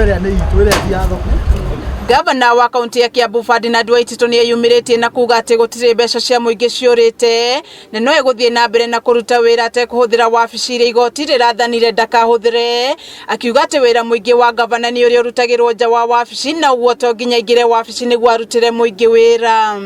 Ĩrĩa nĩ itũ, ĩrĩa ti ya thoko. Gavana wa kaunti ya Kiambu Ferdinand Waititu nĩ eyumĩrĩtie na kuga atĩ gũtirĩ mbeca cia mũingĩ ciũrĩte na no egũthiĩ na mbere na kũruta wĩra atekũhũthĩra wabici iria igoti rĩrathanire ndakahũthĩre, akiuga atĩ wĩra mũingĩ wa gavana nĩ ũrĩa ũrutagĩrwo nja wa wabici na ũguo to nginya aingĩre wabici nĩguo arutĩre mũingĩ wĩra.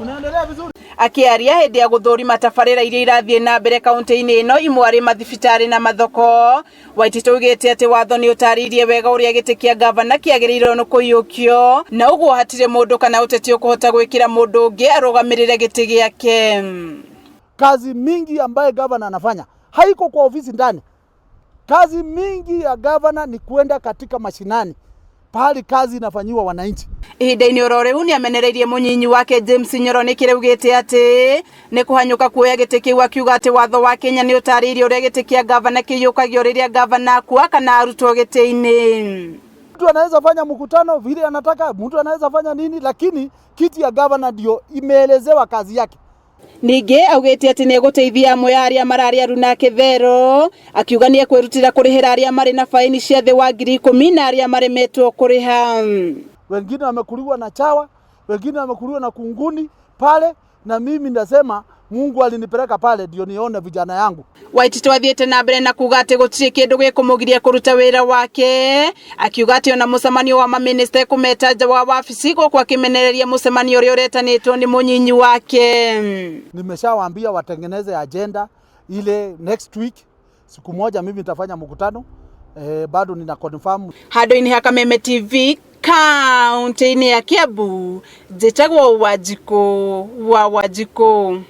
Mnaendelea vizuri? Akĩaria hĩndĩ ya gũthũrima tabarĩra iria irathiĩ na mbere kaunti-inĩ ĩno, imwe arĩ mathibitarĩ na mathoko, Waititu augĩte atĩ watho nĩ ũtarĩirie wega ũrĩa gĩtĩ kĩa gavana kĩagĩrĩirwo nĩ kũiyũkio na ũguo hatirĩ mũndũ kana ũteti ũkũhota gwĩkĩra mũndũ ũngĩ arũgamĩrĩre gĩtĩ gĩake. Kazi mingi ambaye gavana anafanya haiko kwa ofisi ndani. Kazi mingi ya gavana ni kwenda katika mashinani pahali kazi inafanyiwa wananchi. Ihinda-inĩ oro rĩu nĩ amenereirie mũnyinyi wake James Nyoro nĩ kĩrĩa atĩ nĩ kũhanyũka kuoya gĩtĩ kĩu, akiuga atĩ watho wa Kenya nĩ ũtarĩirie ũrĩa gĩtĩ kĩa gavana kĩiyũkagio rĩrĩa gavana akua kana arutwo gĩtĩ-inĩ. Mtu anaweza fanya mkutano vile anataka, mtu anaweza fanya nini, lakini kiti ya gavana ndio imeelezewa kazi yake. Ningĩ augĩte atĩ nĩ egũteithia amwe a arĩa mararĩ aruna kĩthero, akiuga nĩ ekwĩrutĩra kũrĩhĩra arĩa marĩ na faini cia thĩ wa 10,000 na arĩa maremetwo kũrĩha. Wengine wamekuliwa na chawa, wengine wamekuliwa na kunguni pale, na mimi nasema Mungu alinipeleka pale ndio nione vijana yangu. Waititu athiĩte na mbere na kuga atĩ gũtirĩ kĩndũ gĩkũmũgiria kũruta wĩra wake, akiuga atĩ ona mũcemanio wa mamĩnĩsta ekũmeta nja wa wabici gũkũ akĩmenereria mũcemanio ũrĩa ũretanĩtwo nĩ mũnyinyi wake. Nimeshawaambia watengeneze agenda ile next week. Siku moja mimi nitafanya mkutano bado nina confirm. Handũ-inĩ ha Kameme TV kaunti-inĩ ya Kiambu, njĩtagwo Wanjikũ wa Wanjikũ.